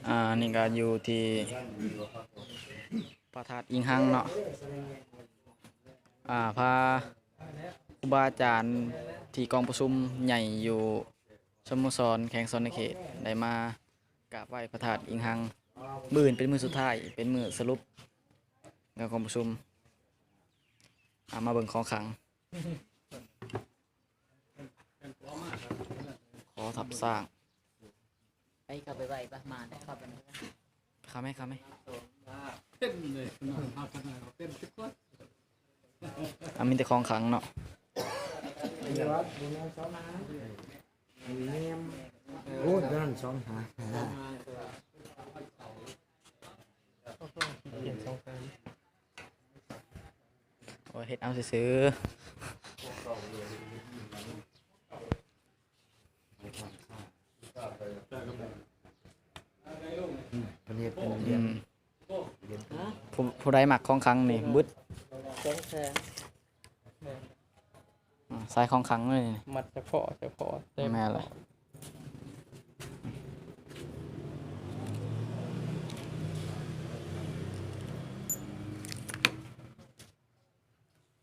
ອ່າ ນີ້ກໍຢູ່ທີ່ພະທາດອີງຮັງເນາະ. ອ່າ ພາຄູບາອາຈານທີ່ກອງປະຊຸມໃຫຍ່ຢູ່ສະໂມສອນແຂວງສະຫວັນນະເຂດ ໄດ້ມາກາບໄຫວ້ພະທາດອີງຮັງ. ມື້ອື່ນເປັນມື້ສຸດທ້າຍ ເປັນມື້ສະຫຼຸບການກອງປະຊຸມ. ອ່າ ມາເບິ່ງຂອງຂລັງ ຂໍທັບສ້າງ. ໄປ ເຂົ້າໄປໄຫວ້ປະ ມາໄດ້ ເຂົ້າໄປ ເຂົ້າໄໝ ເຂົ້າໄໝ. ເປັນເລີຍເນາະ ເຮົາກໍໄດ້ເປັນທຸກຄົນ. ອ່າ ມີແຕ່ຂອງຂລັງເນາະ. ໂອ້ຍ ນັ້ນສອງຫາ ໂອ້ຍ ເຮັດເອົາຊື່ໆ. ອືມ ເພິ່ນເຮັດເປັນຫຼຽນ ອືມ ຫຼຽນ. ຜູ້ ຜູ້ໃດມັກຂອງຂລັງນີ້ ບຶດ ສອງແສນ. ອ່າ ສາຍຂອງຂລັງເລີຍນີ້ ມັດສະເພາະ ສະເພາະ ແມ່ນແຫຼະ.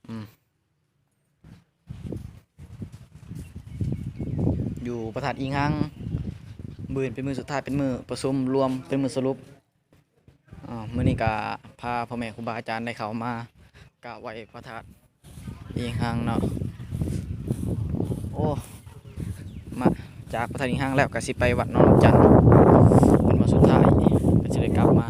ອືມ ຢູ່ພະທາດອີງຮັງ ມື້ອື່ນເປັນມື້ສຸດທ້າຍ ເປັນມື້ປະຊຸມລວມ ເປັນມື້ສະຫຼຸບ. ອ່າ ມື້ນີ້ກະພາພໍ່ແມ່ຄູບາອາຈານໄດ້ເຂົ້າມາກາບໄຫວ້ພະທາດອີງຮັງເນາະ. ໂອ້ ມາຈາກພະທາດອີງຮັງແລ້ວກະຊິໄປວັດໜອງນ້ຳຈັນ ເປັນວັດສຸດທ້າຍ ກະຊິໄດ້ກັບມາ.